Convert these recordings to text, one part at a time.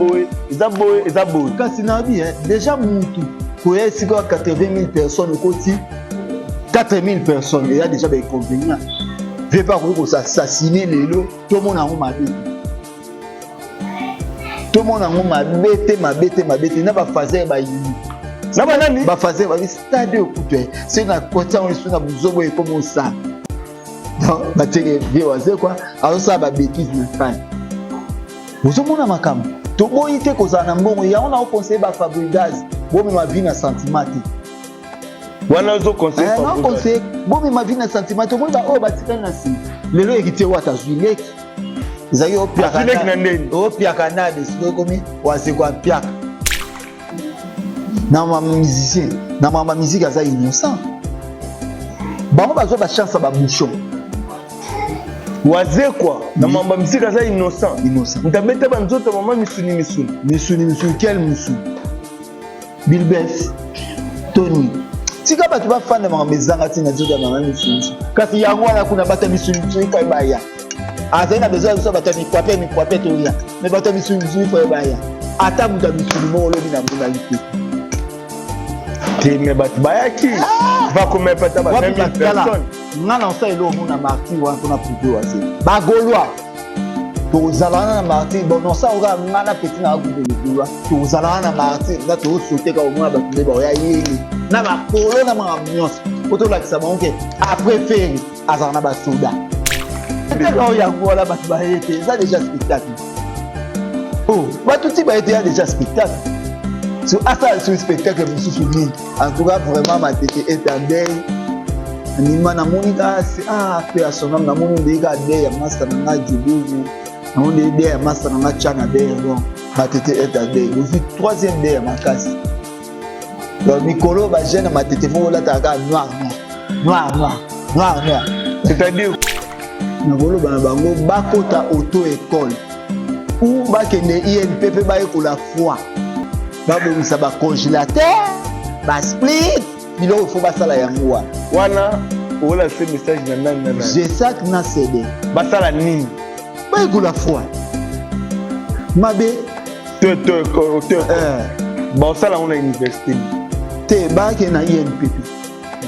Boye eza boye, eza boye. Kasi nayebi déjà mutu koya esika ya 80 000 personnes, okoti 4 000 personnes, eza déjà bainconvénient. Vie mpe akoki kosassassine lelo, tomona yango mabe, tomona yango mabe te, mabe te, mabe te. Na bafaser bayini. Na banani? Bafaser babi stade okutu soki na koti yango lisusu na buzobo ekoma osala. Donc batieke vie Wazekwa azosala babêtises na stade. Ozomona makambo, toboyi te kozala na mbongo. Yango na oconseille baFabregas, bomema vie na sentiment te. Wana ozoconseille? Naconseille, bomema vie na sentiment te. Omoni baoyo batikali na nsima lelo, Héritier Wata azwi leki, ezalaki Azwi leki na ndeni? Opiaka nade, sikoyo ekomi Wazekwa mpiaka na bamusicien, na mama musique. Aza innocent, bango bazwa bachance ya babouchon. Wazekwa na mamba misika aza innocent? Innocent. Moto abeta banzoto mama misuni misuni. Misuni misuni, quel misuni? Bilbes Tony, tika bato bafanda. Makambo ezanga ntina, nzoto ya mama misuni misuni. Kasi yango wana kuna bato ya misuni misuni fo baya. Azali na besoin ya biso bato ya mikwape mikwape toya, mais bato ya misuni misuni fo baya. Ata moto ya misuni moko olobi na monaki te. Te, mais bato bayaki vakomepata ba 20 000 personnes. Nga na osala eloko mona martyr wana mpona prouve wase bagaulois tokozala wana na martyr. Bon, nosala kaka nga na petit na groupe legaulois, tokozala wana na martyr, nga tozosote kaka. Omona bato nde baoya yeli na bakolo na makambo nyonso po tolakisa bango ke après Ferre azala na basoda. Oyo yango wana bato baye te, eza déjà spectacle. Oh, bato ti baye te, ya déjà spectacle. So asala sur spectacle mosusu nini? En tout cas, vraiment, Matete est en deuil. Nima namoni kaka ah, pe ya son âme. Namoni ndenge kaka deuil ya master na nga Jubugu, namoni ndenge deuil ya master na nga Tchana deuil. Donc Matete est en deuil, bozwi troisième deuil ya makasi. Donc mikolo bajeune ya Matete fo olataka kaka noir noir, noir noir, noir noir. C'est-à-dire? Nakoloba na bango bakota auto école ou bakende INP mpe bayekola froid, babongisa bacongélateur, basplit, biloko fo basala yango wana. Wana olase message na nani, na nani? Jesak na CD. Basala nini? Bayekola froid mabe. Te te te, basala yango na université? Te, bakende na INPP.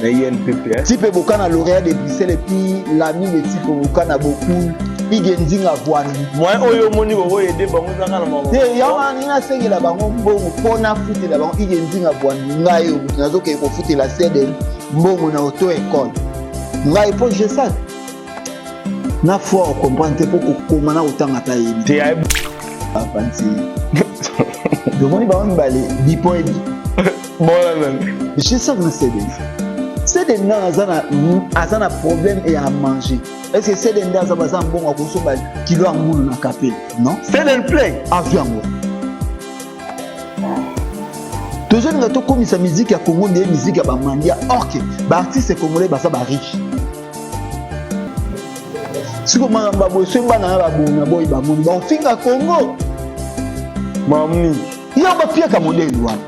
Na INPP? Tipe Bokana, lauréat de Bruxelles, et puis l'ami de Tipe Bokana Bokul, Ige Nzinga Vwani. Moyen oyo omoni kokoyede bango ezaka na mama. Te, yango wana nini, nasengela bango mbongo mpo nafutela bango. Ige Nzinga Vwani, ngai oyo moto nazokende kofutela cdl mbongo na auto école ngai, mpo Jesak na foi ocomprendre te, mpo kokoma na kotanga ta yebi. Te. Apanzi tomoni bango mibale dipo edi. Bona nani? Jesak na cdl. Cdl nga aza na problème ya manger. Est ce que cdl nde aza baza mbongo akosomba kilo ya ngulu na kapele? Non. Cdl play. Azwi yango. Tozolinga tokomisa miziki ya Congo nde miziki ya bamandia, or que baartiste congolais baza bariche. Siko makambo ya boye, soki bana na babongi boyi bamoni, bakofinga Congo. Mamni. Yo bapiaka modele wana.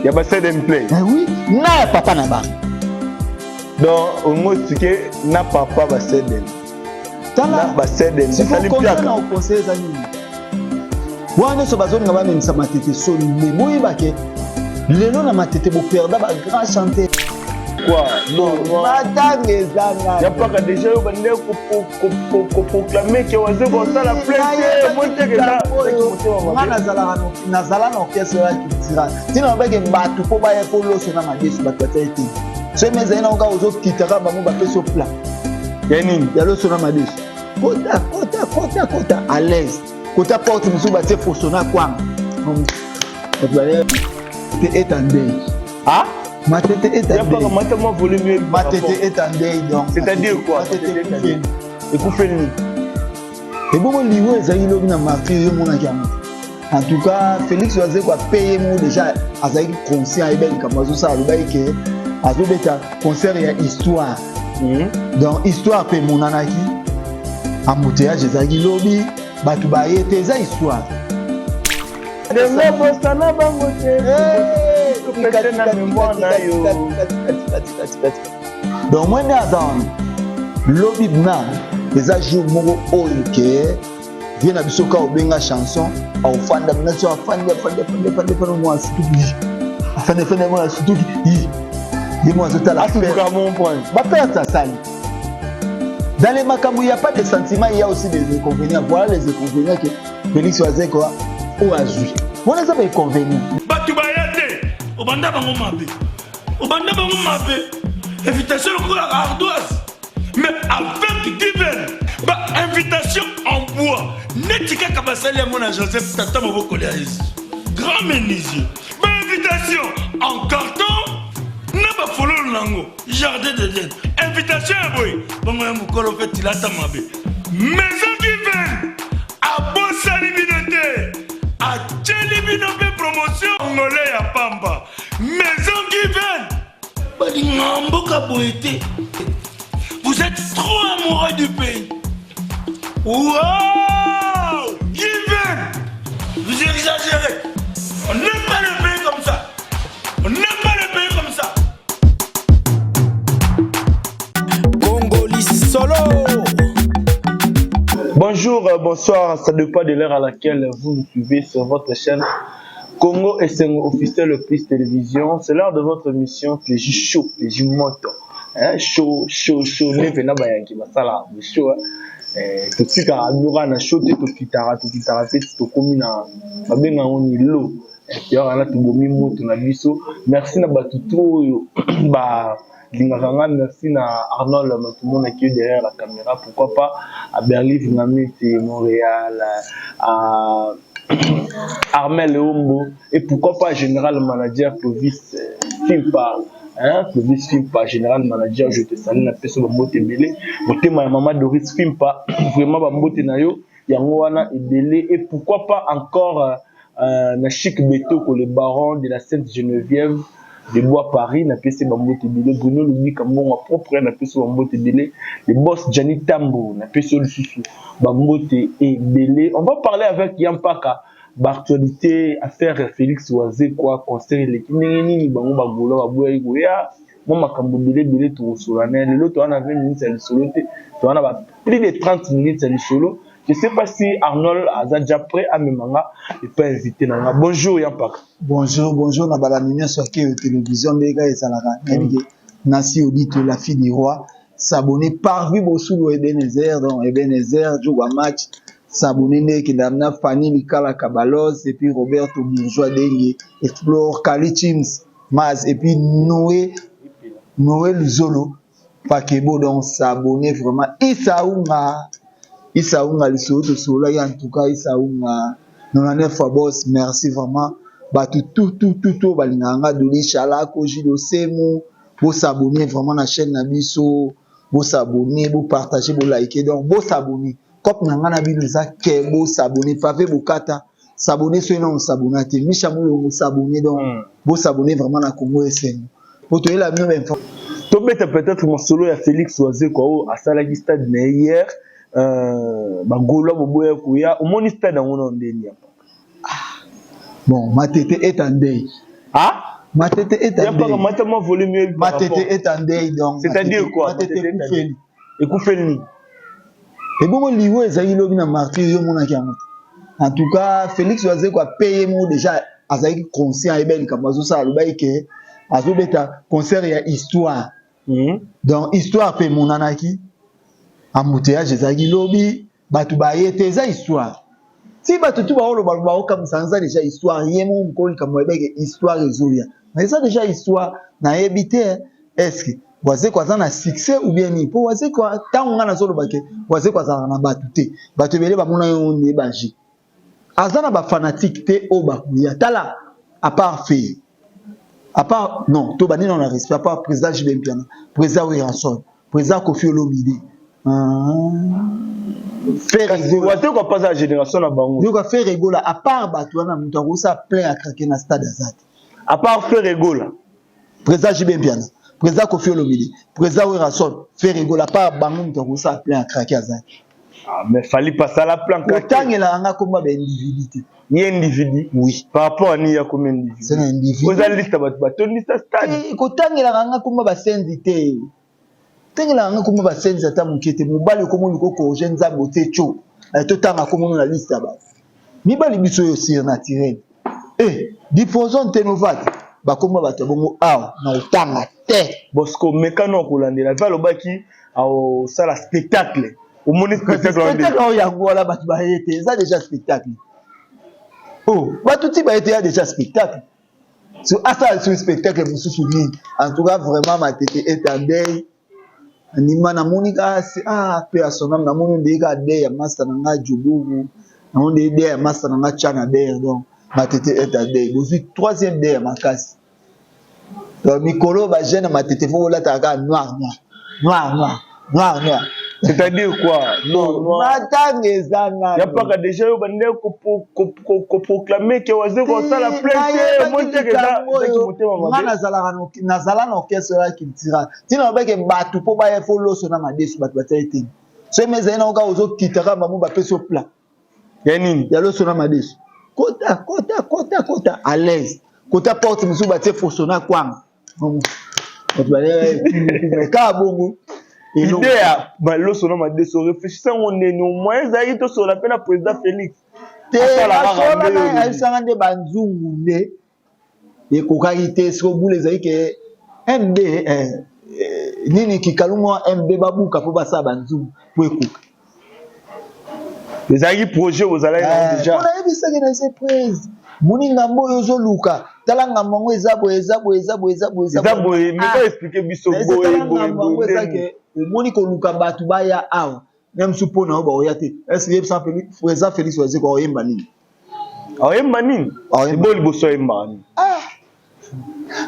Ya ba cdn play? Eh oui, na ya papa na bango. Donc ongo explique na papa ba cdn. Tala. Ba cdn basali piaka. Na oconseille eza nini? Wana nyonso bazolinga bamemisa Matete soni, me boyebake lelo na Matete boperda bagrand chanteur. Quoi? Non, non. Matanga ezanga. Ya paka déjà yo bande koproclame ke Wazekwa osala plein te, moteke. Nga nazala na orchestre ya cultura, ntina nabeke bato mpo baya mpo loso na madesu, bato batia ete soki me ezali nango kaka ozokita kaka, bango bapesi yo plat. Ya nini? Ya loso na madesu. Kota, kota, kota, kota à l'aise. Kota porte mosusu, batie foso na kwanga, bato bale te etandei. Ah. Matete etandei. Matama volume. Matete etandei donc. C'est-à-dire quoi? Matete ekufeli nini? Ebongo liwo ezalaki lobi na martyr, yo omonaki yango. En tout cas, Félix Wazekwa apaye mo déjà, azalaki conscient, ayebi likambo azosala. Alobaki ke azobeta concert ya histoire. Donc histoire mpe emonanaki, embouteillage ezalaki lobi, bato baye te, eza histoire. Ndenge bosana bango te, pete na mémoire na yo. Donc moi nde aza wana lobi na eza jour moko oyo ke. Vie na biso ka obenga chanson aufanda na so afandi afandi afandi afandi afandi mwa sutuki afandi afandi mwa sutuki ye mwa azotala ba perte asali dans les makambo il n'y a pas de sentiment, il y a aussi des inconvénients. Voilà les inconvénients que Félix Wazekwa oyo azwi wana eza ba inconvénients. Bato baya te, obanda bango mabe, obanda bango mabe, invitation lokola ardoise, mais avec Given ba invitation en bois neti kaka basali yango na Joseph tata mobokoli ya Yesu, grand menuisier, ba invitation en carton na bafololo nango jardin d'Eden, invitation ya boye bongo ya mokolo mpe tilata mabe. Maison Given abosani bino te, atieli bino mpe promotion ngole ya pamba. Maison Given balinga mboka boye te. Vous êtes trop amoureux du pays. Wow! Given! Vous exagérez. On n'aime pas le pays comme ça. On n'aime pas le pays comme ça. Congoli solo. Bonjour, bonsoir, ça dépend de l'heure à laquelle vous nous suivez sur votre chaîne Congo Esengo officiel plus télévision. C'est l'heure de votre émission Plaisir chaud, plaisir moto. Hein, chaud, chaud, chaud, neve na bayanki basala chaud. Eh, totikaka biloka na chaud te, tokitaka tokitaka te, tokomi na babenga yango ni lo wana tobomi moto na biso. Merci na bato to oyo balingaka nga. Merci na Arnold Matumona qui est derrière la caméra, pourquoi pas à Berlin Ngamiti Montréal, à Armel Ombo et pourquoi pas général manager Clovis Fimpa, hein, Clovis Fimpa, général manager, je te salue. Na peso bambote ebele, motema ya mama Doris Fimpa, vraiment bambote na yo yango wana ebele. Et pourquoi pas encore na Chic Betoko, le baron de la Sainte Geneviève de Bois Paris, na pesi bambote ebele. Bruno Lubika mbongo propre, na pesi bambote ebele. Le boss Gianni Tambo, na pesi lisusu bambote ebele. On va parler avec Yampaka l'actualité, affaire Félix Wazekwa, concert eleki ndenge nini, bango bagola baboyaki koya, mwa makambo ebele ebele tokosola na lelo. Toza na 20 minutes ya lisolo te, toza na ba plus de 30 minutes ya lisolo. Je sais pas si Arnold aza déjà prêt amema nga epai invité na nga. Bonjour Yampaka. Bonjour, bonjour na balandi nyonso ake télévision. Ndenge ezalaka, nayebi ke Nasi Odito, la fille du roi, s'abonner parvi bosulu Ebenezer, donc Ebenezer jour ya match, s'abonner nde ekendaka na Fanny Likala Kabalos et puis Roberto Bourgeois Denge Explore Kali Chims Maz et puis Noé Noé Luzolo Pakebo. Donc s'abonner vraiment. Isaunga Isaunga lisolo tosololaki, en tout cas Isaunga 99 fois boss, merci vraiment. Bato tout tout tout tout balingaka nga, Doli Chalako Jido Semu, bos'abonner vraiment na chaîne na biso, bos'abonner, bopartager, bolike, donc bos'abonner. Cope na nga na bino eza ke bos'abonner. Pave bokata s'abonner soki nano s'abonner te, Misha Molongo s'abonner, donc bos'abonner vraiment na Congo Esengo po toyela bino bainfo. Tobeta peut-être masolo ya Félix Wazekwa oyo asalaki stade na ye hier. Bagaulois boboya koya, omoni stade yango na ndeni ya Bon, Matete est en deuil. Ah. Matete est en deuil. Mata mwa volume. Matete est en deuil, donc C'est-à-dire quoi? Matete ekufeli. Ekufeli nini? Ebongo liwo ezalaki lobi na martyr, yo omonaki yango te. En tout cas Félix Wazekwa apaye mo déjà, azalaki conscient, ayeba likambo azosala. Alobaki ke azobeta concert ya histoire. Donc histoire mpe emonanaki, embouteillage ezalaki lobi, bato baye te, eza histoire. Ti bato tu baoloba baokamwisa, eza déjà histoire. Ye moko mokolo likambo ayebaki histoire ezoya, mais eza déjà histoire. Nayebi te est-ce Wazekwa aza na succès ou bien nini, mpo Wazekwa, ntango ngai nazoloba ke Wazekwa azalaka na bato te, bato ebele bamona yo nde baje aza na bafanatike te oyo bakoya. Tala, à part Ferre, à part non to banini na respect, à part président JB Mpiana, président Werrason, président Koffi Olomide, Wazekwa mpaza ya génération na bango. Yoka, Ferre Gola, à part bato wana, moto akosala plein à craquer na stade aza te. À part Ferre Gola. Président JB Mpiana, président Koffi Olomide, président Werrason, Ferre Gola, à part bango, moto akosala plein à craquer aza te. Ah, mais Fally pasala plein. Otangelaka nga komba baindividu te. Ye individu? Oui. Par rapport à nini ya komi individu? C'est un individu. Oza liste bato batondisa stade. Kotangelaka nga komba basenzi te, tangelaka nga komba basenzi ata moke te. Mobali okomi oluka okorge nzambe otie tio. Eh, totanga komono na liste ya bato mibali biso oyo surnaturel eh, diposon tenovate bakoma bato ya bongo awa na kotanga te. Bosco mekano kolandela ve alobaki aosala spectacle, omoni spectacle oyo yango wana bato baye te, eza déjà spectacle. Oh, bato ti baye te, ya déjà spectacle. So asala sur spectacle mosusu nini? En tout cas, vraiment, Matete est en deuil. Andima namoni kaka ah, pe ya son âme. Namoni ndenge kaka deuil ya master na nga Jobogu, namoni ndenge deuil ya master na nga Chana Der. Donc Matete est en deuil, bozwi troisième deuil ya makasi. Donc mikolo bajeune ya Matete, fo bolataka kaka noir noir noir noir noir noir. C'est-à-dire quoi, non noir? Matanga eza nano. Ya paka déjà yo bande koproclame ke waze kosala plein te, omoni te eza motema mabe. Nga nazalaka, nazala na orchestre ya culturel, ntina babeke bato mpo baya fo loso na madesu, bato batia eteni. So eme ezali nango kaka ozokita kaka bango bapesi yo plat. Ya nini? Ya loso na madesu. Kota kota kota kota à l'aise, kota porte mosusu batie foso na kwanga, bato baye kaka bongo. Idée ya baloso na madeso, réfléchisse yango ndeni au moins ezalaki tosola mpe na président Félix. Te, basola na ayebisanga nde banzungu nde ekokaki te. Soki obula ezali ke mb nini kikalumwa mb babuka mpo basala banzungu mpo ekoka. Ezalaki projet bozalaki nango déjà? Mpo nayebisaki na surprise moni ngambo oyo ozoluka, tala ngambo yango eza boye, eza boye, eza boye, eza boye. Eza boye, meka explique biso boye boye boye. Eza ke omoni koluka bato baya awa na mosu mpo na yo baoya te. Est-ce yebisa président Félix Wazekwa oyemba nini? Aoyemba nini? Ebo liboso ayembaka nini?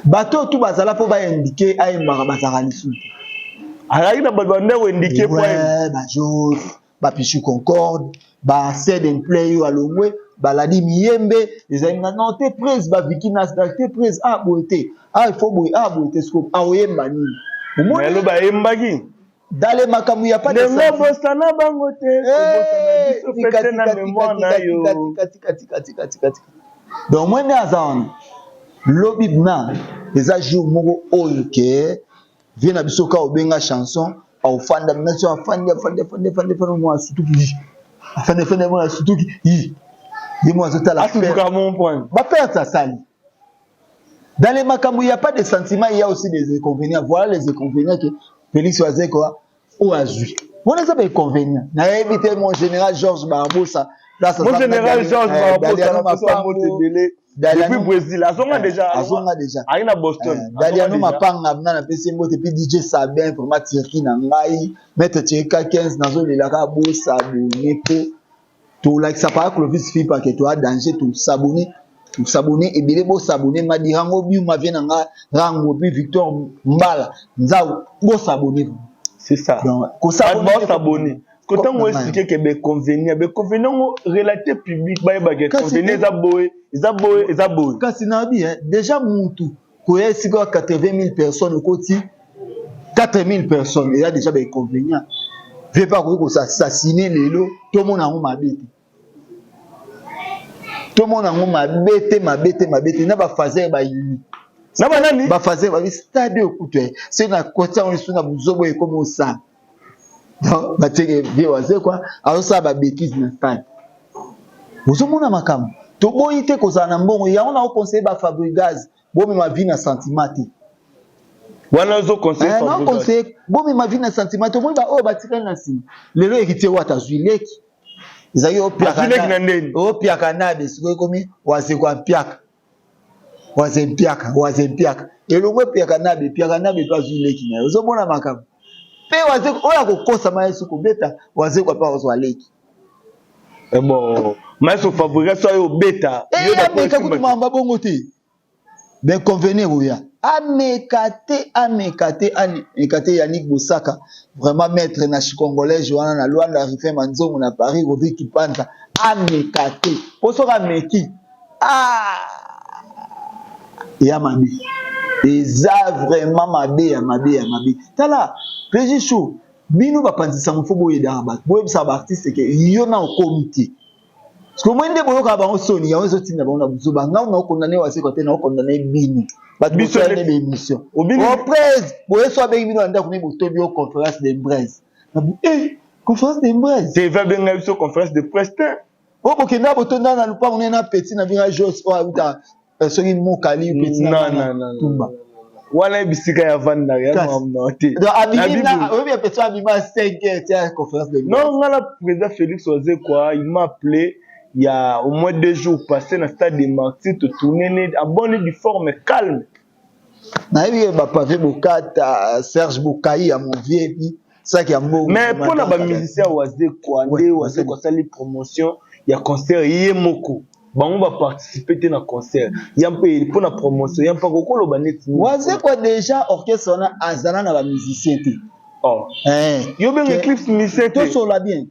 Bato oyo tu bazala mpo baindike ayembaka bazalaka lisusu te. Azalaki na bato bande koindike po bajos, bapichu Concorde, based and play oyo alongwe, baladi miyembe ezali na non te prise, baviki na te prise. Ah, boye te, ah, il faut boye, ah, boye te. Siko aoyemba nini? Omoni bayembaki. Dale makambo ya pa ndenge bosana bango te, kobosana biso pete na mémoire na yo. Tika. Donc moi nde aza wana lobi na eza jour moko oyo ke vie na biso ka obenga chanson, aofanda na so, afandi afandi afandi afandi afandi, mwa asutuki, afandi afandi, mwa asutuki yi ye mo azotala. Asutuka mon point. Baperte asali dans les makambo, il y a pas de sentiment, il y a aussi des inconvénients. Voilà les inconvénients que Félix Wazekwa oyo azwi wana, eza bainconvénient. Nayebi te, mon général Georges Barbosa. Mon général Georges Barbosa, napesa mbote ebele depuis Brésil. Azonga déjà? Azonga déjà. Ayi na Boston. Daliano Mapanga na napesi mbote, puis DJ Sabin, vraiment Turquie na ngai, maître Tirika 15, nazolelaka bosabone mpo tolakisa paka Clovis Fipa ke toa danger. Tosabone, tosabone ebele, bosabone. Madirango Biuma, vie na nga Rango, puis Victor Mbala Nzau, bosabone. C'est ça. Donc kosabone kotango explique ke bainconvénient, bainconvénient ngo relate public, bayebaka inconvénient eza boye, eza boye, eza boye. Kasi nayebi déjà mutu koya esika ya 80 000 personnes, okoti 4 000 personnes, eza déjà bainconvénient. Vie mpe akoki kosassassine lelo, tomona yango mabe te, tomona yango mabe te, mabe te, mabe te. Na bafaser bayini. Na banani? Bafaser babi stade oyo kutu soki na koti yango lisusu na buzobo ekomi osala. Donc batieke vie Wazekwa azosala babêtises na stade, ozomona makambo. Toboyi te kozala na mbongo yango na oconseille bafabrigaz, bomema vie na sentiment te. Wana ozoconseille? Conseille bomema vie na sentiment te. Omoni baoyo batikali na nsima lelo, héritier Wata azwi leki, ezalaki opiaka nabe, sikoyo ekomi Wazekwa mpiaka, waze mpiaka, waze mpiaka elongo epiaka nabe, epiaka nabe mpe azwi leki na ye. Ozomona makambo mpe oyo akokosama yesu kobeta Wazekwa mpe akozwa leki. Bon, maestro Fabrigas oyo obeta. Ameka kutu makambo bongo te, bainconvénient oya ameka te, ameka te, ameka te. Yannick Bosaka, vraiment maître na congolaise wana na Lwanda, Rifin Manzongo na Paris, Rodri Kipanza, ameka te, po soki ameki, ah, ya mabe, eza vraiment mabe, ya mabe, ya mabe. Tala plaisir chaud, bino bapanzisango fo boyedaka bato, boyebisaka baartiste ke yo na okomi te. Parce que omoi nde boyokaka bango soni, yango ezotinda bango na buzoba. Ngai naokondane Wazekwa te, naokondane bino bato bosala ne baémission oprese boye. So abengi bino na ndako ne botobi o conférence de brese. Conférence de presse. Te abenga biso conférence de presse te. Oyo bokenda botonda na lupango ne na petit na bino Jos oyo auta soki mokali petit na tumba. Wana bisika ya vanda ya makambo te. Donc abimi na oyebi ya petit abima 5 heures tia conférence de presse. Non, nga na président Félix Wazekwa, il m'a appelé il y a au moins 2 jours passé na stade des Martyrs, totourné en bonne et due forme, calme. Nayebi ke bapave bokata Serge Bokai ya mon vieux, epi saki ya mbongo. Mais mpona bamusicien Wazekwa nde Wazekwa asali promotion ya concert ye moko, bango baparticipe te na concert ya mpe mpona promotion ya mpaka okoloba neti. Wazekwa déjà orchestre wana azala na bamusicien te. Oh. Eh, yo benga Eclipse musicien te? Tosola bien,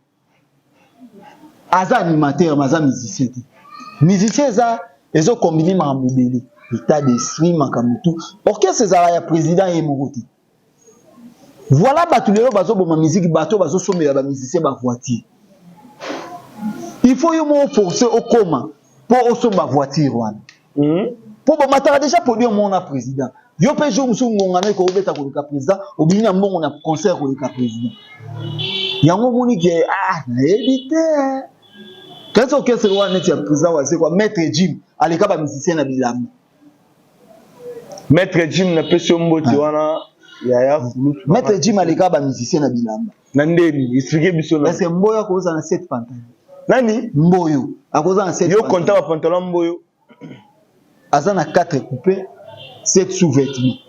aza animateur mais aza musicien te. Musicien eza ezokombine makambo ebele, état d'esprit, makambo tout. Orchestre ezalaka ya président ye moko te. Voilà, bato lelo bazoboma musique, bato bazosombela bamusicien bavoiture. Il faut yo moko force okoma mpo osomba voiture wana, mpo bomataka déjà podium moko na président. Yo mpe jour mosusu ngonga no ekobeta koleka président, obimi na mbongo na concert koleka président. Yango omoni ke ah, nayebi te kasi orchestre wana neti ya président Wazekwa, maître Jim aleka bamusicien na bilamba. Maître Jim, napesi yo mbote wana, yaya Fulutu. Maître Jim aleka bamusicien na bilamba. Na ndeni? Explique biso na. Parce que Mboyo akozala na 7 pantalon. Nani? Mboyo akozala na 7. Yo konta bapantalon Mboyo? Aza na 4 coupé, 7 sous-vêtements.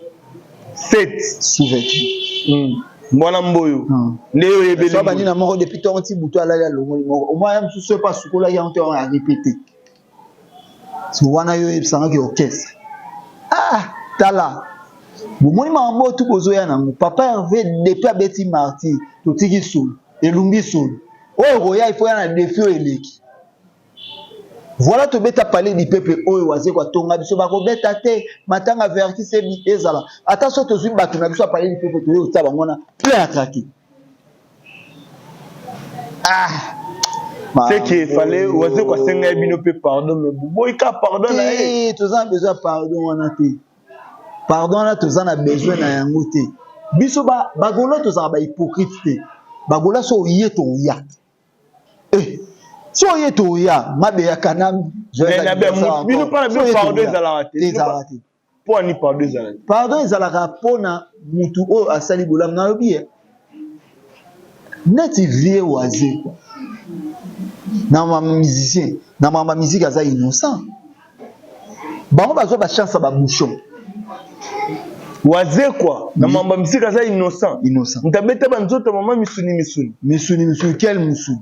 7 sous-vêtements. Mwana Mboyo nde oyo oyebeli. So abandi na moko depuis ntongo ti butu, alali, alongoli moko. Omoi ya mosusu epo asukolaki yango te, wana arépété. So wana yo oyebisangaki orchestre. Ah, tala, bomoni makambo oyo tu bozoya nango. Papa Hervé, depuis abeti Martyr, totiki solo, elumbi solo. Oyo koya, ifo ya na défi oyo eleki. Voilà, tobeta Palais du Peuple oyo Wazekwa atonga, biso bakobeta te. Matanga verkis ezala ata so tozwi bato na biso ya Palais du Peuple, toyei kotia bango wana plein à craquer. Ah. C'est qu'il fallait Wazekwa asenga ye bino mpe pardon, mais boboyika pardon na ye. Te, toza na besoin ya pardon wana te. Pardon wana toza na besoin na yango te. Biso bagaulois tozalaka bahypocrite te. Bagaulois, so oye, toya. Eh, so oye, toya mabeyaka na Bino mpona bino pardon ezalaka te? Ezalaka te. Mpo ani pardon ezalaka te? Pardon ezalaka mpona mutu oyo asali bolamu. Nalobi ye neti vieux Wazekwa na bamusicien na makambo ya musique aza innocent. Bango bazwa bachance ya babouchon. Wazekwa na mambo ya misika aza innocent? Innocent. Moto abeta banzoto mama misuni misuni. Misuni misuni, quel musuni?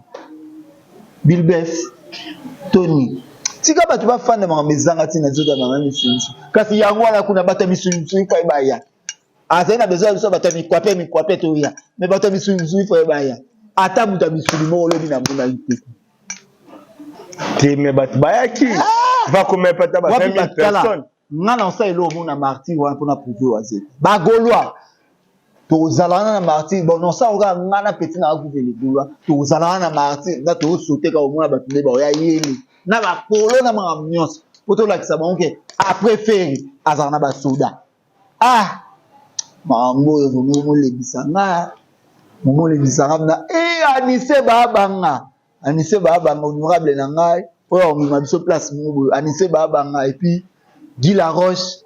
Bilbef Tony, tika bato bafanda makambo ezanga ntina. Nzoto ya mama misuni misuni, kasi yango wana kuna bato ya misuni misuni fo baya. Azali na besoin ya biso bato ya mikwape mikwape toya, mais bato ya misuni misuni fo baya. Ata moto ya misuni moko olobi namonaki te. Te, mais bato bayaki va komepata ba 20 000 personnes. Nga na osala eloko moko na Martyr wana mpona prouver Wazekwa. Bagaulois tozala wana na Martyr. Bon, nosala kaka nga na petit na groupe les Gaulois, tozala wana na Martyr nga tozosote kaka, omona bato nde baoya yele na bapolo na makambo nyonso mpo tolakisa bango ke après Ferre azala na basoda. Ah, makambo oyo vraiment molebisa nga, momolebisa nga na e anise baabanga, anise baabanga honorable na ngai oyo akomema biso place moko boye, anise baabanga, et puis Guy Laroche.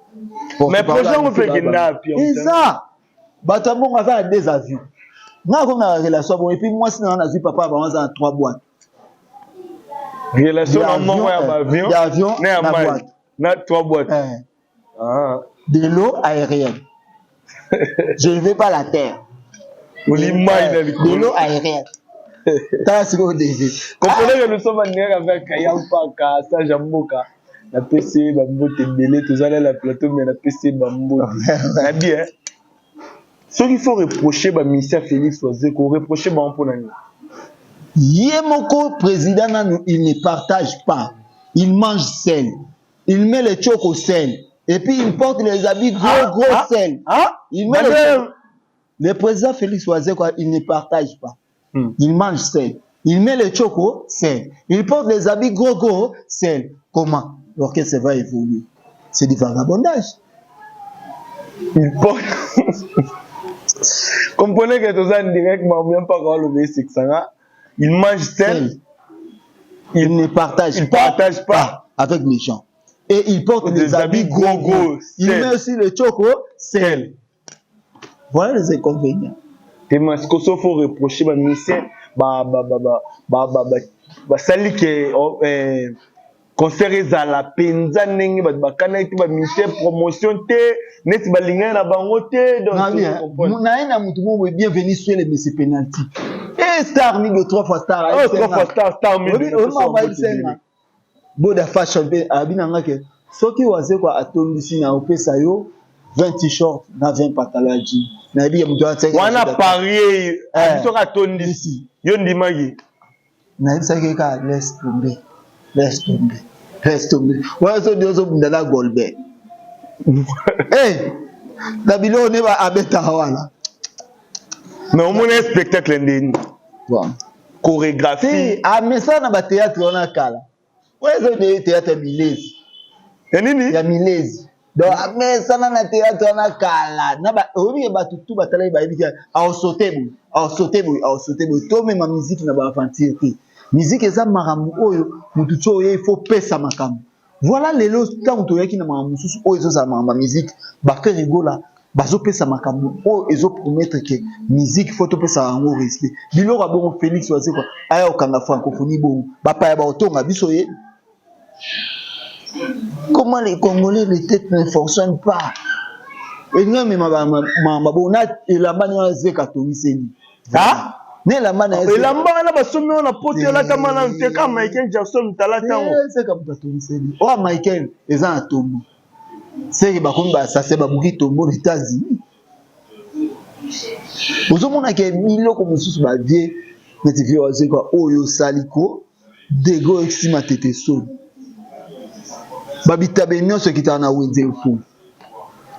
Mais projet yango mpe ekenda api? Eza bato ya mbongo, aza na deux avions. Nga akomi na relation bon, et puis mwasi na nga nazwi papa ya bango aza na trois boîtes. Relation na moko ya baavion? Ya avion. Na ya na mai boîte. Na trois boîtes. Eh, ah. De l'eau aérienne, je ne veux pas la terre. Oli mai na De likolo. L'eau aérienne, tala sikoyo DG. Comprenez que nous sommes en direct avec Yampaka, Sage ya Mboka. Napesi ye bambote ebele. Tozala na plateau, mais napesi ye bambote na bien. Soki faut reprocher baministère Félix Wazekwa, reprocher bango mpona nini? Ye moko président nanu, il ne partage pas, il mange seul, il met le tchoko seul et puis il porte les habits gros. Ah, gros. Ah, seul. Ah. Il met le président Félix Wazekwa, il ne partage pas. Il mange seul, il met le tchoko seul, il porte les habits gros gros seul. Comment l'orchestre va évoluer? C'est du vagabondage. Il porte Comprenez que toza en direct, makambo ya mpaka oloba esekisanga. Il mange seul. Il ne partage il pas, partage pas avec les gens. Et il porte des habits gros gros. Il met aussi le choco sel. Voilà les inconvénients. Te masikoso faut reprocher ba musicien ba ba ba ba ba ba ba basali ke oh, eh, concert ezala mpenza ndenge bato bakanaki te, ba musicien promotion te neti balingani na bango te. Donc naye na motu moko boye, bienvenu sur le monsieur penalty e star migo trois fois star. Oh, trois fois star, star migo. Boda Fashion mpe abi na nga ke soki Wazekwa atondisi na opesa yo 20 t-shirt na 20 pantalon ya jean. Nayebi ke moto wana parie eh. Soki atondisi yo, ndimaki. Nayebisaki kaka laisse tomber, laisse tomber, laisse tomber. Wana so nde ozobunda na Golbert hey, na biloko nde abetaka wana. Mais omona spectacle ndeni? Bon. Chorégraphie. Amesana na bathéâtre wana kala. Oyo eza nde théâtre ya milezi. Ya nini? Ya milezi. Donc amesana na théâtre wana kala. Na oyebi ke bato tu batalaki, bayebi ke aosote boye, aosote boye, aosote boye. Tomema musique na baaventure te. Musique eza makambo oyo motu ti oye, il faut pesa makambo. Voilà, lelo ntango toyaki na makambo mosusu oyo ezozala makambo ya musique, baFerre Gola bazopesa makambo oyo ezopromettre ke musique faut topesa yango respect. Biloko ya bongo, Félix Wazekwa aya kokanga francophonie bongo, bapaya baotonga biso ye. Comment les Congolais, les têtes ne fonctionnent pas. Elingi amema makambo bongo na elamba ni wana zeka atongiseli na elamba na elamba wana basomi wana poto elatama nanu te ka Michael Jackson tala ntango. Zeka moto atongiseli oyo Michael eza na tombo seke bakomi basase babuki tombo na États-Unis. Ozomona ke biloko mosusu bavie neti vie Wazekwa oyo osali ko dego esima tete soni babitabe nyonso ekitaka na wenze efulu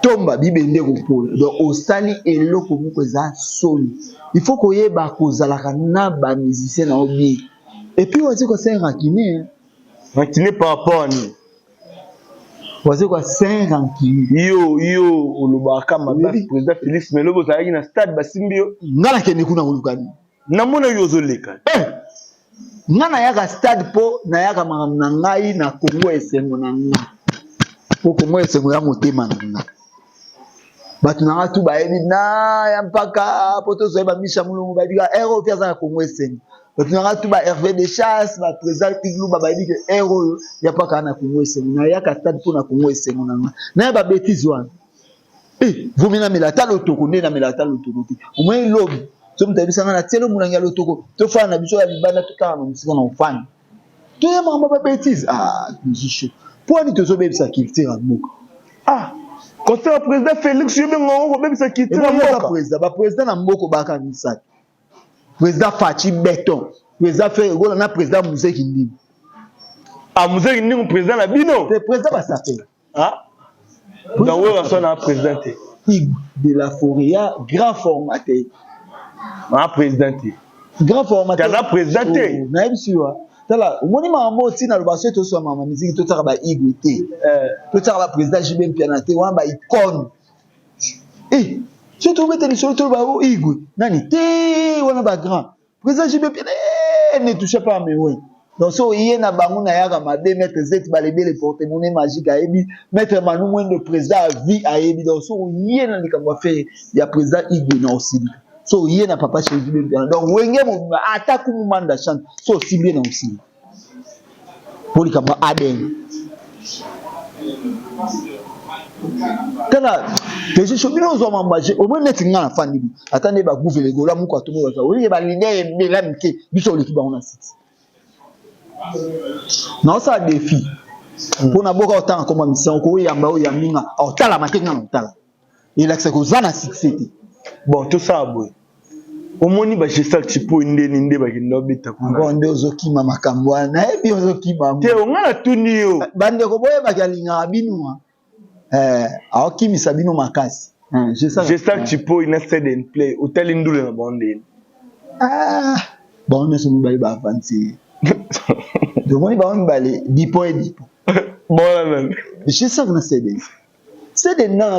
tomba bibende kopola. Donc osali eloko moko eza soni. Il faut koyeba kozalaka na bamusicien na yo bien. Et puis Wazekwa, c'est un rancunier. Rancunier par rapport à nini? Wazekwa, c'est un rancunier. Yo olobaka mabe président Félix, mais lobi ozalaki na stade, basimbi yo. Nga nakende kuna koluka nini? Namonaki ozoleka. Eh! Nga nayaka stade mpo nayaka makambo na ngai na Kongo Esengo na nga, mpo Kongo Esengo ya motema na nga. Bato na nga tu bayebi na ya mpaka mpo tozwa bamisha molongo, bayebi ka ere oyo mpe aza na Kongo Esengo. Bato na nga tu ba Hervé de Chasse, baprésident Tigluba, bayebi ke ere oyo ya mpaka na Kongo Esengo. Nayaka stade mpo na Kongo Esengo na nga. Naya babêtises wana. Eh, vomi namela ata lotoko nde namela ata lotoko te. Omoni lobi so moto ayebisanga na tielo molangi ya lotoko, tofanda na biso ya libanda, totala na mosika na ofanda, toya makambo ya babêtises. Ah, chaud mpo ani tozobebisa culture ya mboka. Ah, concert ya président Félix, yo bengango kobebisa culture ya mboka? Président, baprésident na mboka baka misato: président Fatshi Béton, président Ferre Gola na président Muzeki Ndimo. Ah, Muzeki Ndimo président na bino? Te, président basape. Ah, donc oyo aso na président te? Tigre de la forêt ya grand formateur. Ah, président te? Grand formateur. Aza président te? Nayebisi yo, tala, omoni makambo ntina aloba soki toswa makambo miziki, totiaka baigwe te, totiaka baprésident JB Mpiana te, wana baicône. E soki tobeta lisolo, toloba o igwe nani te, wana bagrand président JB Mpiana ne touche pas à mes ouais. Donc so oye na bango nayaka mabe. Maître Zet Balebele, porte-monnaie magique, ayebi. Maître Manu Mwendo, président ya vie, ayebi. Donc so oye na likambo affaire ya président igwe na osilika, so oye na papa chez JB Mpiana, donc Wenge mobima, ata kumu manda chante, so osimbi ye na osilika mpo likambo ya ADN. Tala tejiso bino ozwa mambo omoi neti nga na fandi ata nde baguvele gola moko atomo baza oyeke baleader ebela mike, biso oleki bango na site. Naosala défi mpo na boka otanga komba mission okoyamba oyambi nga aotalama te, nga na otala elakisaka oza na succès te. Bon, tosala boye, omoni bagesta tipo ndeni nde bakenda obeta kuna. Ngo nde ozokima makambo wana, nayebi ozokima. Te, onga natuni yo. Bandeko boyebaki alingaka bino, aokimisa bino makasi. Gesta tipo na Set and Play, otali ndule na bango ndeni? Ah, bango nyonso mibale baaventurier. Tomoni bango mibale dipo e dipo. Bona nani? Gesta na Ceden. Ceden nano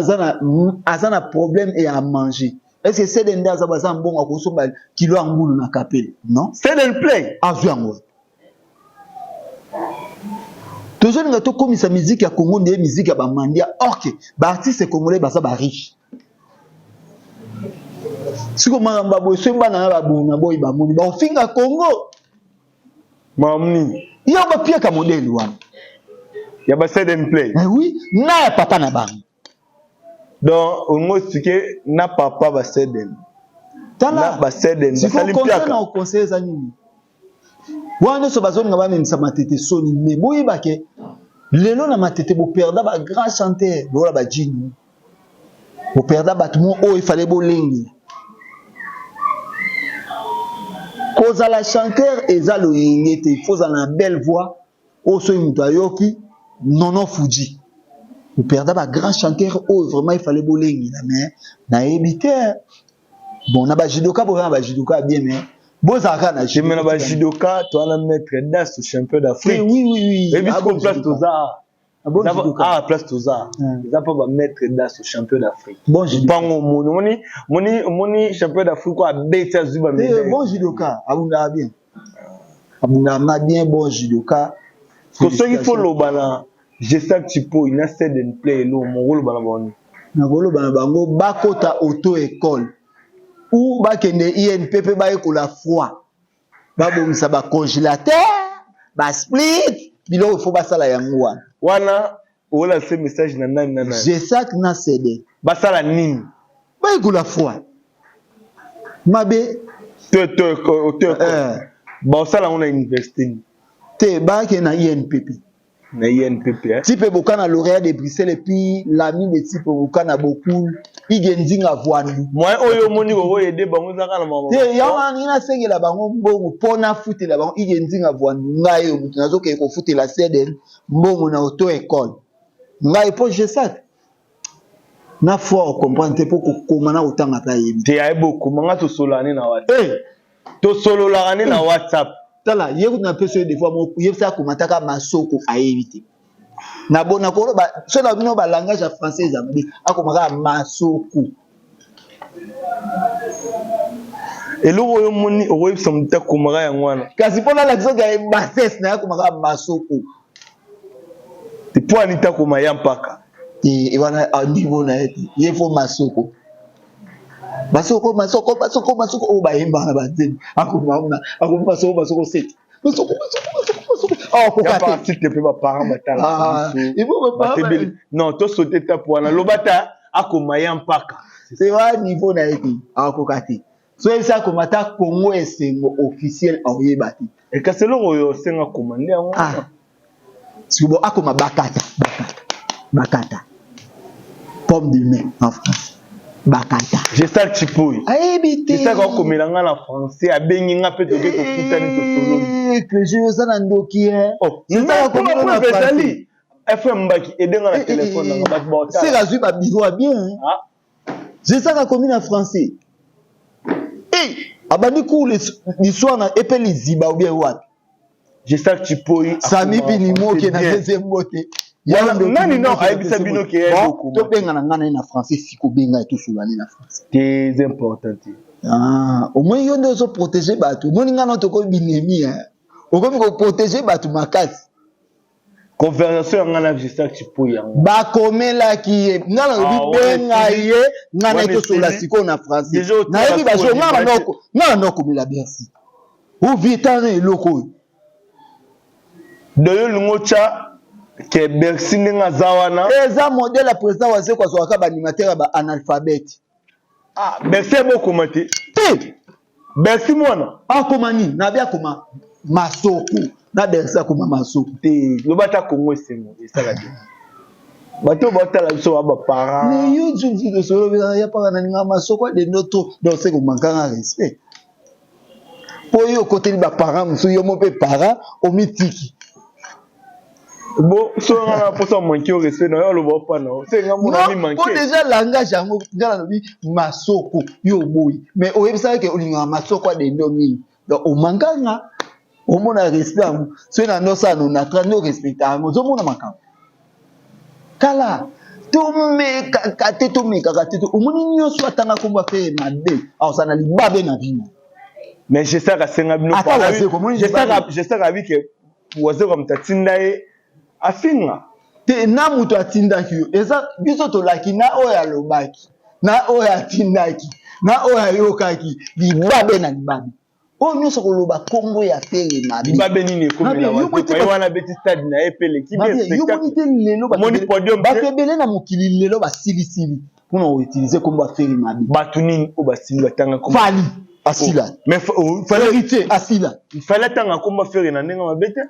aza na problème ya manger. Est-ce que Seden nde aza baza mbongo akosomba kilo ya ngulu na kapele? Non. Seden play azwi yango. Tozolinga tokomisa miziki ya Congo nde miziki ya bamandia or que baartiste congolais baza ba riche. Siko makambo ya boye soki bana na babona boyi bamoni bakofinga Congo. Makambo nini? Yo bapiaka modèle wana ya ba Seden play. Eh oui, na ya papa na bango. Donc olingo expliquer na papa ba Seden. Tala na ba Seden basali mpiaka. Na conseil eza nini? Wana nyonso bazolinga bamemisa matete soni mais boyeba ke lelo na matete boperda ba grand chanteur lokola ba Djino. Boperda bato mo oyo ifale bolengela. Kozala chanteur eza loyenge te, il faut ozala na belle voix oyo soki moto ayoki nono Fuji. Boperda ba grand chanteur oyo vraiment ifale bolengela mais nayebi te. Bon na ba judoka boza na ba judoka bien mais bozala kaka na judo. Mais na ba judoka toza na maître Das champion d'Afrique. Oui oui oui. Et biso place toza. Bon judoka. Ah place toza. Eza pa ba maître Das champion d'Afrique. Bon judoka. Pango moni moni moni moni champion d'Afrique abeti azwi ba médaille. Bon judoka abundaka bien. Abundaka na bien bon judoka. Ko soki faut loba na Gesac Tshipoyi na Seden Play eloko moko oloba na bango nini? Nakoloba na bango bakota auto ecole ou bakende INP mpe bayekola froid, babongisa ba congélateur, ba split, biloko faut basala yango wana. Wana olance message na nani na nani? Gesac na Seden. Basala nini? Bayekola froid. Mabe. To to auto ecole. Eh. Basala yango na université nini? Te bakende na INPP. Na INPP eh? Tipe Bokana lauréat de Bruxelles et puis l'ami de Tipe Bokana Bokul Ige Nzinga Vuandu. Moyen oyo omoni koko aider bango eza kaka na mama. Te yango wana ningi nasengela bango mbongo mpo nafutela bango Ige Nzinga Vuandu ngai oyo moto nazokende kofutela Seden mbongo na auto école ngai mpo je sais na foi comprendre te mpo kokoma na kotanga mpe ayebi te ayebi okoma nga tosololaka ne na whatsapp hey! Tosololaka ne na whatsapp. Tala ye kutu napesi ye devoir moko yebisa akomataka masoko ayebi te na bona koloba so na bino ba langage ya français eza mabe akomaka masoko. Eloko oyo omoni okoyebisa moto akomaka yango wana kasi mpo nalakisa oke bassesse na ye akomaka masoko te mpo anita akoma ya mpaka te wana niveau na ye te ye fo masoko masoko masoko masoko masoko oyo bayembaka na banzembo akoma akomi masoko masoko sete masoko masoko masoko masoko akoka te s'il te plaît ba parents batala ah, biso non to sauter étape wana loba ta akoma ya mpaka c'est vrai niveau na ye te akoka te so yebisa akoma ta Congo esengo officiel akoyeba te eh, kasi eloko oyo osenga koma nde yango ah. Sikoyo akoma bakata bakata bakata pomme de main en français bakata. Gestal Tshipoyi. Ayebi te. Gestal akomela nga na français abengi nga pe toke tokutani tosololi. Eh, Clégie oza na ndoki hein. Oh, Gestal akomela na français. FM Mbaki edenga na eh, eh, téléphone na nga bato baotala. Sera azwi ba bureau ya bien. Hein. Ah. Gestal akomi na français. Eh, abandi cours l'histoire na epe liziba ou bien wapi? Gestal Tshipoyi Sami Binimoke na deuxième mbote. Nani non ayebisa bino ke ya eloko. Tobenga na ngai na français siko benga tosolola ne na français. Te important te. Ah, omoni yo nde ozo protéger bato. Omoni ngai na tokomi binemi hein. Okomi ko protéger bato makasi. Conversation ya ngai na Justin Tshipoyi yango. Bakomelaki ye. Ngai nalobi ah, benga ye ngai na tosolola sikoyo na français. Nayebi bazo ngai na ngai na komela Bercy. Ovi tala na eloko oyo. Donc yo olingi otya ke Bercy ndenge aza wana. Eza modèle ya président Wazekwa azwaka ba animateur ya ba analphabète. Ah, Bercy abokoma te. Te. Bercy mwana. Akoma nini? Nabi akoma masoko. Na Bercy akoma masoko. Te, loba ata Congo esengo esala te. Bato batala biso ba ba parents. Mais yo tu tu solo ya paka na ninga masoko adendo trop. Donc c'est komankanga respect. mpo yo okoteli ba parents mosusu yo moko mpe parent omitiki bo so nga na posa manque au respect na yo aloba opa na se nga mona mi manque po déjà langage yango nga nalobi masoko yo oboyi mais oyebisaka ke olingaka masoko adendo mingi donc omanga nga omona respect yango soki na nde osala nonatra nde orespecta yango ozomona makambo kala. Tomekaka te, tomekaka te. Omoni nyonso atanga kombo Ferre mabe, akozala na libabe na bino. Mais Jesaka asenga bino. Ata Wazeko, omoni libabe. Jesaka abi ke Wazeko moto atinda ye afinga. Te, na moto atindaki yo, eza biso tolaki na oyo alobaki, na oyo atindaki, na oyo ayokaki, libabe na libabe. Oyo nyonso koloba kombo ya Ferre mabe. Libabe nini ekomela Wazeko? Ye wana abeti stade na ye mpe eleki bien spectacle. Yo te lelo bato ebele na mokili lelo basilisili mpona koutilize kombo ya Ferre mabe. Bato nini oyo basili batanga kombo? Fally asila. Mais Fally Héritier asila. Fally atanga kombo ya Ferre na ndenge mabe te.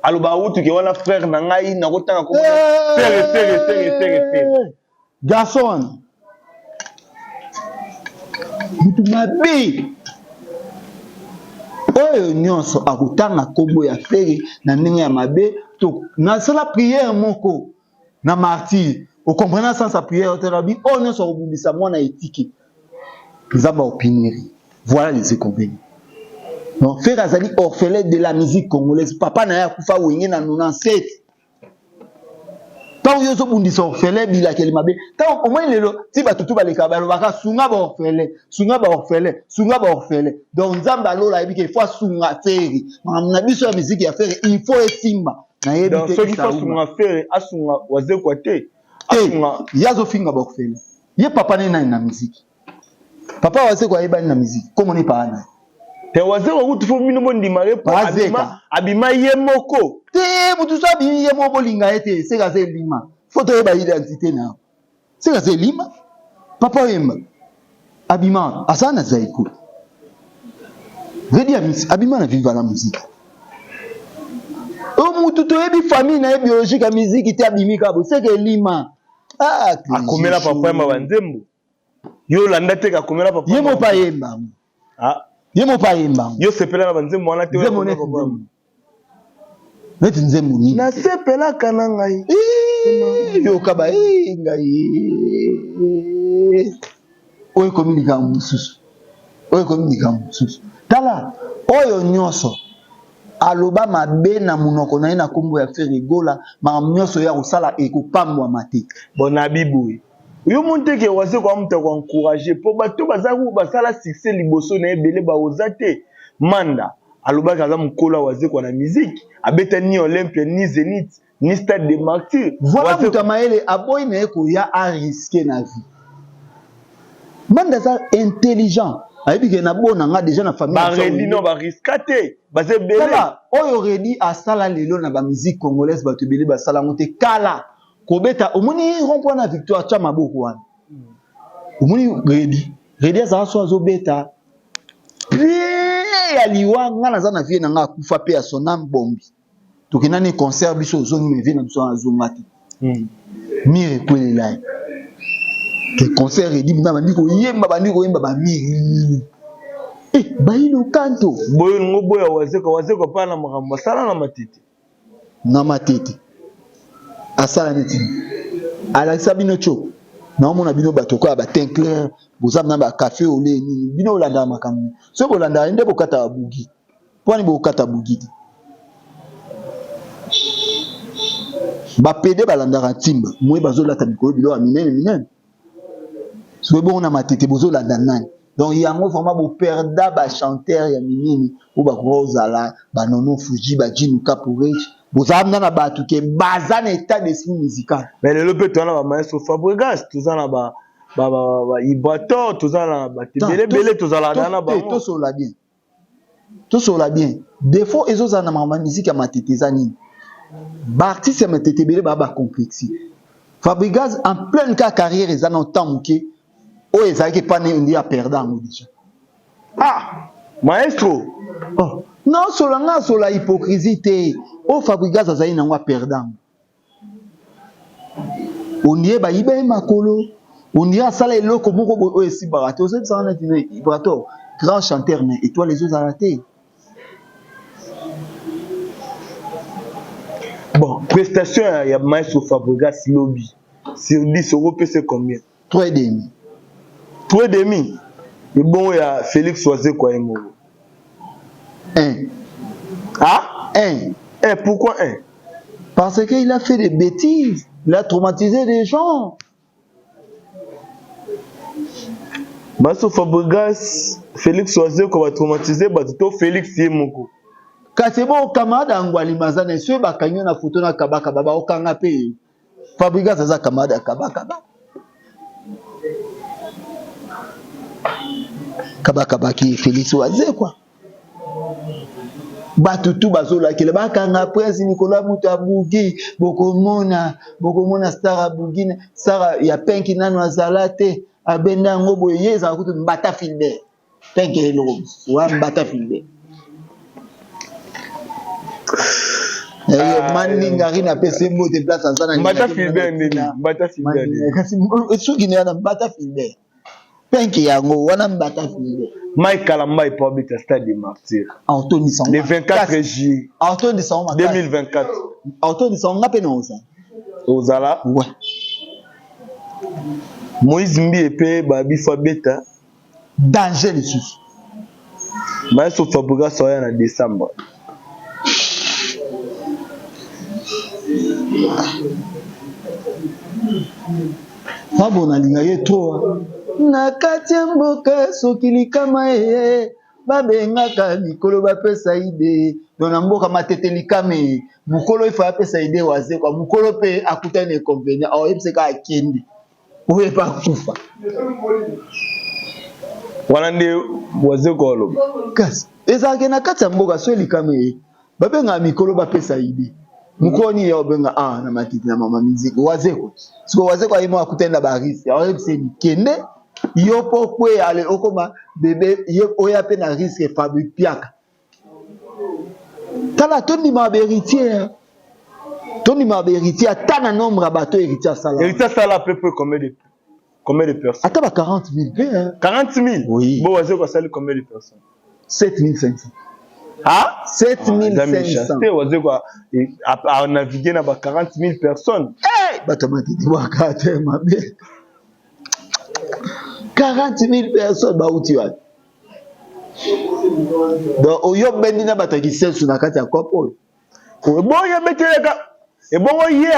Aloba awutuke wana frère na ngai nakotanga kombo Ferre Ferre Ferre Ferre Ferre. Garçon wana mutu mabe oyo nyonso akotanga kombo ya Ferre na ndenge ya mabe. To nasala prière moko na martyr, okomprena sens ya prière te, nabi oyo nyonso akobundisa mwana etike, Nzambe aopiniri. Voilà les inconvénients. Donc Ferre azali orphelin de la musique congolaise. Papa na ye akufa Wenge na 97. Ntango yo ozobundisa orphelin bilakeli mabe, ntango omoni lelo ti bato tu baleka balobaka sunga ba orphelin, sunga ba orphelin, sunga ba orphelin. Donc Nzambe alola ayebi ke il faut asunga Ferre. Makambo na biso ya miziki ya Ferre il faut esimba. Nayebi te. Soki faut asunga Ferre, asunga Wazekwa te. Asunga ye azofinga ba orphelin. Ye papa ne nani na miziki? Papa Wazekwa ayebani na miziki, komona epa na te. Wazekwa kutu fo bino bondima ye po abima, abima ye moko te. Mutu so abimi ye moko bolinga ye te, seka aza elima. Fo toyeba identité na yo, seka aza elima. Papa Oyemba abima aza na Zaiko Redi abima na Viva la Musique. Oyo mutu toyebi famille na ye biologique ya miziki te, abimi kaka boye, seka elima. Ah, akomela papa Yemba banzembo. Yo olanda te akomela papa ye moko ayemba. Ah. Ye moko ayemba. Yo sepela na banzembo wana te? Nzembo neti nzembo neti nzembo nini? Nasepelaka na ngai. Yoka ba ngai oyo ekomi likambo mosusu, oyo ekomi likambo mosusu. Tala oyo nyonso aloba mabe na monoko na ye na nkombo ya Ferre Gola, makambo nyonso ya kosala ekopambwama te. Bon, nabi boye, yo moni te ke Wazekwa moto akoencourage mpo bato baza basala succès liboso na ebele baoza te. Manda alobaki aza mokolo ya Wazekwa na musique, abeta ni Olympia ni Zénith ni Stade de Martyr. Voilà moto ya mayele aboyi na ye koya ariske na vie. Manda aza intelligent, ayebi ke na bona nga déjà na famille. Baredi non, bariska te, baza ebele. Tala oyo Redi asala lelo na bamusique congolaise, bato ebele basala yango te. Kala kobeta omoni rond point na Victoire tya maboko wana, omoni Redi. Redi azala so azobeta plein ya liwa. Nga naza na vie na nga akufa pe ya son âme bombi. Tokenda ni concert biso ozongi, mais vie na biso azonga te. Mire ekwelela ye ke concert Redi mna bandi koyemba, bandi koyemba bamiri eh bayi kanto boyo ngo boya Wazekwa. Wazekwa pa na makambo asala na Matete. Na Matete asala neti alakisa bino tio naomona bino bato koya ba teint clair, boza na ba café au lait nini, bino olandaka makambo. Soki bolandaka nde bokata babugi, mponi bokata bugi te. Bapede balandaka ntimba moye, bazolata mikolo biloko ya minene minene. Soki bongo na Matete bozolanda nani? Donc yango vraiment boperda bachanteur ya minene oyo bakoka kozala banono Fuji, bajinu Capourich. Bozala mna na bato ke baza na état d'esprit musical. Mais lelo mpe toza na bamaestro Fabregas, toza na ba Ibrator, toza na bato ebele ebele, tozalaka na bango. Tosola bien, tosola bien. Défaut ezozala na makambo ya musique ya Matete eza nini? Baartiste ya Matete ebele baa bacomplexe. Fabregas en pleine ka carrière eza na temps moke oyo ezalaki epane ndi aperda yango déjà. Ah, maestro. Oh, nasola nga asola hypocrisie te. Oyo Fabregas azali nango aperda yango, ondie bayiba ye makolo, ondie asala eloko moko boye oyo esimbaka te. Ozebisaka neti na Ibrator, grand chanteur, mais étoile ezozala te. Bon, prestation ya maestro Fabregas lobi, sur 10 okopesa combien? 3 et demi. 3 et demi. Ebongo ya Félix Wazekwa ye moko? 1. Ah. 1. Eh, pourquoi 1? Parce qu'il a fait des bêtises. Il a traumatisé des gens. Maso Fabregas, Félix Wazekwa ba traumatisé bato to Félix ye moko. Kasi bo camarade ya Ngwalima aza na soki bakangi yo na photo na kabakaba bakokanga mpe ye. Fabregas aza camarade ya kabakaba. Kabakaba ki Félix Wazekwa. Bato tu bazolakela bakanga prince Nicolas moto abugi bokomona bokomona star abugi star ya penki nano azala te abenda yango boye ye ezala kutu mbata Filbert penki eloko mosusu wa mbata Filbert ah, maningari napesi mbote place aza na mbata Filbert nini mbata Filbert kasi soki nde wana mbata Filbert Penke yango wana mbata fille. Mike Kalambay po abeta stade des Martyrs. Aotondisa le 24 juillet. Aotondisa ngo makasi. 2024. Aotondisa ngo nga pe na ozala. Ozala? Ouais. Moïse Mbiye pe ba bifa beta. Danger lisusu. Maestro Fabregas oya na décembre. Fabo nalinga ye trop. Na kati ya mboka soki likama eye babengaka mikolo bapesa ide donc na mboka matete likama eye mokolo ifa apesa ide wazekwa mokolo mpe akutani na inconvénient aoyebisa kaka akende oyo epe akufa wana nde wazekwa aloba kasi ezalaka na kati ya mboka soki likama eye babengaka mikolo bapesa ide mokolo nini ya obenga ah na matiti na mama miziki wazeko siko wazeko aye moko akutani na barise aoyebisa ye kende yo mpo okweya ale okoma bebe ye oya mpe na riske fabrique piaka tala tondimaka baheritier tondimaka baheritier ata na nombre ya bato héritier asala héritier asala à peu près combien de combien de personnes ata ba 40 000 mpe 40 000 oui bo wazeko asali combien de personnes 7 500 Ah 7500 te wazeko a naviguer na ba 40 000 personnes hey! bato ya matiti bwaka te mabe 40 000 personnes bauti wapi donc oyo obendi na bato ya kisensu na kati ya kopo oyo ebongo abetelaka ebongo ye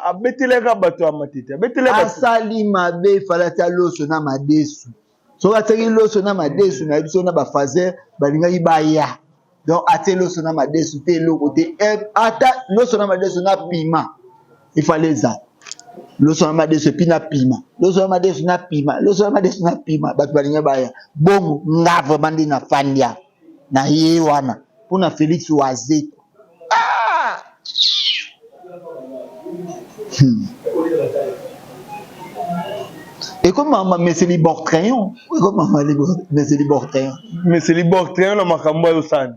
abetelaka bato ya matete abetelaka asali mabe efali atia loso na madesu soki atiaki loso na madesu na biso na bafaser balingaki baya donc atie loso na madesu te eloko te eh, ata loso na madesu na pima ifale ezala loso na madesu epuis na pima loso na madesu na pima loso na madesu na pima bato balingi baya bongo nga vraiment nde nafandi awa na ye wana mpona Felix Wazekwa ah! hmm. ekomama meseli bortrayon ekomama meseli bortrayon meseli bortrayon na makambo ayo sani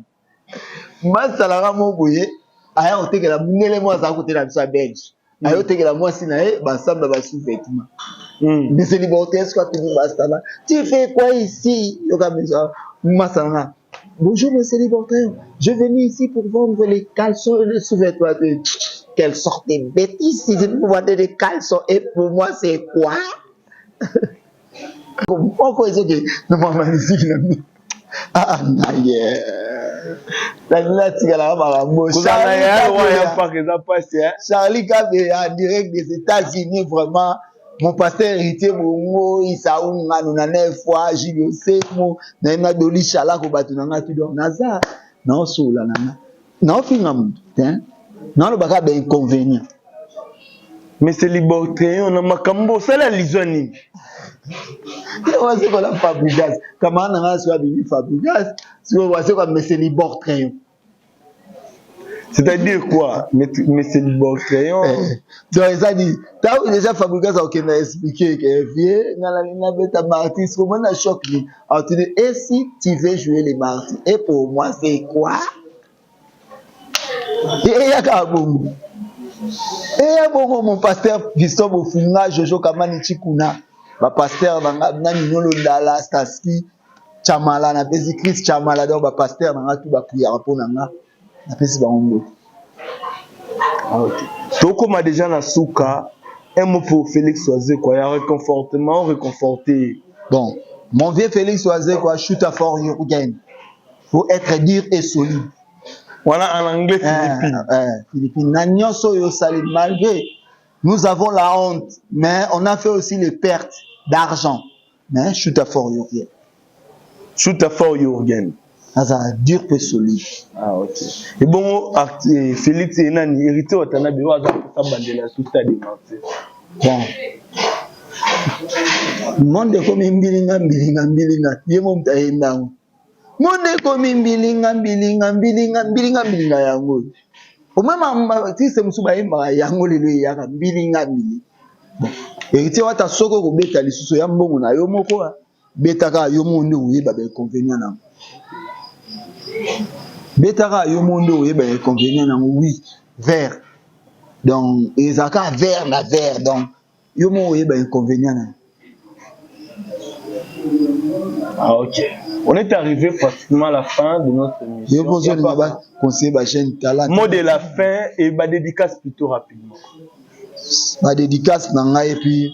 masalaka mo boye aya kotekela mundele mo azala kotela biso ya belge aye otekela mwasi na ye baensemble ya basous vêtement mais liberté est-ce que atuni masala tu fais quoi ici yoka masala nga bonjour monsieur libertaire je venu ici pour vendre les caleçons et les sous-vêtements quelle sorte de bêtise si vous vendez des caleçons et pour moi c'est quoi moko ezoke na mama miziki na bino ah naye natikalaka makambo Charlie Kabeya en direct des États-Unis vraiment mon pasteur héritier bongo Isaou Ngano na neuf fois Julio Semo na ye na Doli Chalako bato na nga tout donc naza naosola na nga naofinga moto te nalobaka ba inconvénient mais c'est liberté na makambo osala lizwa nini wasekola fabrigas camarade na ngai soki abimi fabrigas sikoyo wasekola mais c'est liberté C'est-à-dire quoi Mais, mais c'est Bortréon. Eh, donc, eza dit, ntango déjà Fabregas akokende expliquer que vieux nga nalingi nabeta Marty, sikoyo na choc ni. Alors tu dis, et si tu veux jouer les Marty, et pour moi c'est quoi Eyaka bongo. Eya bongo mon pasteur Fiston Bofunga, Jojo Kamani Chikuna, ba pasteur na nga nani Nolo Ndala, Staski, Chamala, napesi Chris Chamala, donc ba pasteur na nga tout ba prière mpo na nga. Napesi bango mbote. Ah, ok. Tokoma déjà na suka. Un mot pour Félix Wazekwa. Il y a réconfortement, réconforté. Bon, mon vieux Félix Wazekwa, shoot à fort Jürgen. Faut être dur et solide. Voilà en anglais Philippines. Eh, eh, Philippines. Na nyonso oyo osali malgré Nous avons la honte, mais on a fait aussi les pertes d'argent. Mais Shooter fort Jurgen. Shooter fort Jurgen. Aza dur pe solide. Ah ok. Et bon, Félix et nani, Héritier Watanabe, oyo aza kosa bandela sous stade des Martyrs. Bon. Monde ekomi mbilinga mbilinga mbilinga, ye mo moto ayemba yango. Monde ekomi mbilinga mbilinga mbilinga mbilinga mbilinga yango. Omema artiste mosusu bayembaka yango lelo eyaka mbilinga mbilinga. Bon, Héritier Wata, soki okobeta lisusu ya mbongo na yo moko, betaka yo moko nde oyeba bainconvénient nango. Betaka yo moko nde oyeba inconvénient nango. Oui, vert, donc ezalaka vert na vert, donc yo moko oyeba inconvénient nango. Ah ok. On est arrivé pratiquement à la fin de notre émission. Yo mpo ozolinga baconseiller bajeune talent. Mot de la fin et ba dédicace plutôt rapidement. Badédicace na ngai, et puis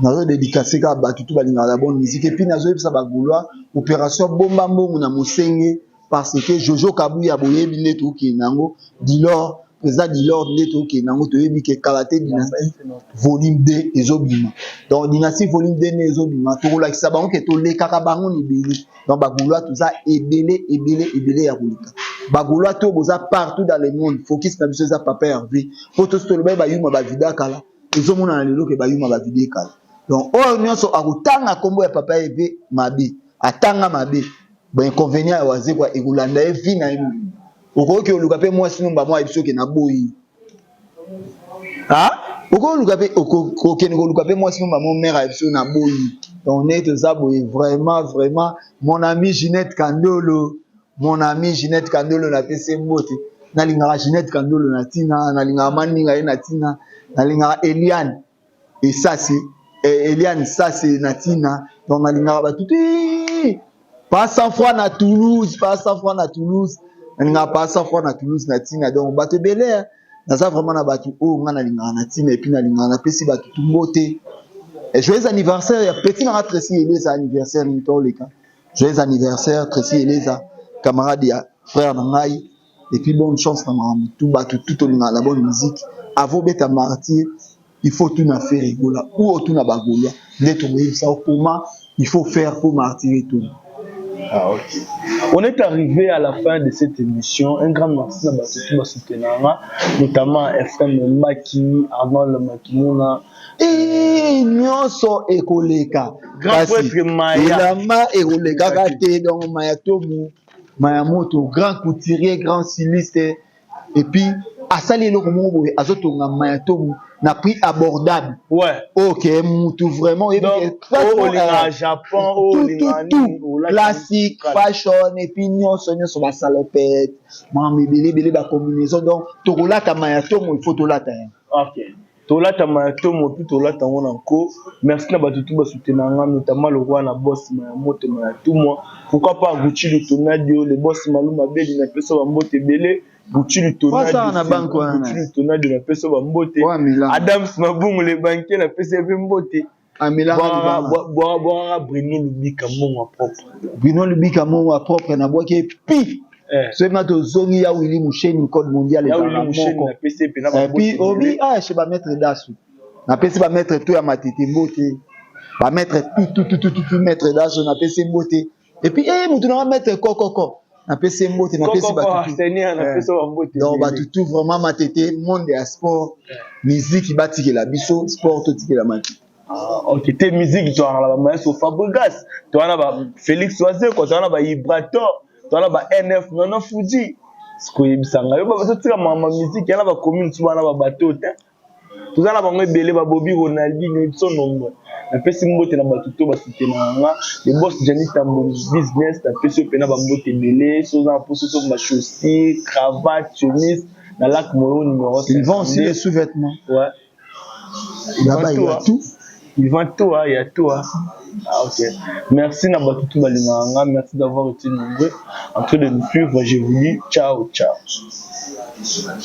nazodédicace kaka bato tu balingaka la bonne musique. Et puis nazoyebisa bagaulois, opération bomba mbongo na mosenge, parce que Jojo Kabuya, boyebi nde tokende yango. Dilor, président Dilor, nde tokende yango. Toyebi ke kala te Dynastie volume 2 ezobima. Donc Dynastie volume 2 nde ezobima, tokolakisa bango ke tolekaka bango na ebele. Donc bagaulois, toza ebele ebele ebele ya koleka. Bagaulois to boza partout dans le monde, focus na biso eza Papa Hervé, po tosi tolobai bayuma bavida kala, ezomonana lelo ke bayuma bavide kala. Donc oyo nyonso akotanga nkombo ya Papa Hervé mabe, atanga mabe, bainconvénient ya Wazekwa ekolanda ye vi na ye mobimba. Okoki oluka mpe mwasi nomba mwa yebi soki naboyi, okoluka mpe, okende koluka mpe mwasi nomba mo mare ayebi soki naboyi. Donc nde toza boye. Vraiment, vraiment, mon ami Ginette Kandolo, mon ami Ginette Kandolo, napesi mbote. Nalingaka Ginette Kandolo na ntina, nalingaka maninga ye na ntina, nalingaka Eliane Esasi, Eliane Sase na ntina. Donc nalingaka bato te, pas 100 fois na Toulouse, pas 100 fois na Toulouse, nalingaka pas 100 fois na Toulouse na ntina. Donc bato ebele, naza vraiment na bato oyo nga nalingaka na ntina. Et puis nalingaka, napesi bato tu mbote. Joyeux anniversaire ya petit nanga Tracy Eleza, anniversaire nini toleka. Joyeux anniversaire Tracy Eleza, camarade ya frère na ngai. Et puis bonne chance na makambo tu. Bato tu tolingaka la bonne musique, avant obeta Martyr, il faut tuna Ferre Gola ou otuna bagaulois nde tokoyebisa comment il faut faire pour Martyr etuna. Ah, ok. On est arrivé à la fin de cette émission. Un grand merci à bato qui soutenir, notamment FM Maki, Arnold Makimuna. Nyonso ekoleka. Grand prêtre Maya. Elamba ekolekaka te. Donc Maya Tomu, Maya Moto, grand couturier, grand styliste. Et puis asali eloko moko boye, azotonga Maya Tomu na prix abordable. Ok, mutu vraiment olinga Japon, tout, tout classique, fashion, et puis nyonso nyonso, basalopette, makambo ebele ebele, bacombinaison. Donc tokolata Maya Tomo, il faut tolata yango. Ok, tolata Maya Tomo, puis tolata yango na nko. Merci na bato tu basoutenanga, notamment le roi na boss Maya Moto, Maya Tumwa, pourquoi pas Gucci Lutonadio, le boss Maluma Beli, napesa bambote ebele. Gucci Lutonadio, napesa bambote. Adams Mabungu, le banquier, napesa ye mpe mbote. Bwakaka Bruno Lubika, mbongo ya propre. Bruno Lubika, mbongo ya propre, nabwaki epi soki nga tozongi ya Willi Musheni, code mondial ezala moko. Puis obi ah chez bamaître Dasu, napesi bamaître to ya Matete mbote, bamaître tout tout tout tout, maître Dasu napesi mbote. Et puis eh mutu nanga maître Kokoko, napesi mbote, napesi bato. Donc bato tout vraiment, Matete, monde ya sport, musique batikela biso sport, totikela Matete. Ah, ok, te musique toyaka na bamaestro Fabregas, toza na ba Félix Wazeko, toza na ba Ibrator, toza na ba NF Nono Fuji. Sikoyebisanga yo, totika mama musique yana, bacommune so bana babato te, toza na bango ebele, babobi Ronaldinho biso nombre. Napesi mbote na bato to basoutenaka nga, le boss Jani Tambo business, napesi yo mpena bambote ebele. So oza na mposo so bachaussure, cravate, chemise, na Lac Moyo numéro. Ils vend aussi les sous-vêtements. Ouais. Là-bas, il y a tout. Il vend tout, hein, il y a tout. Hein. Ah, ok. Merci na bato tu balingaka. Merci d'avoir été nombreux en train de nous suivre. Je vous dis ciao, ciao.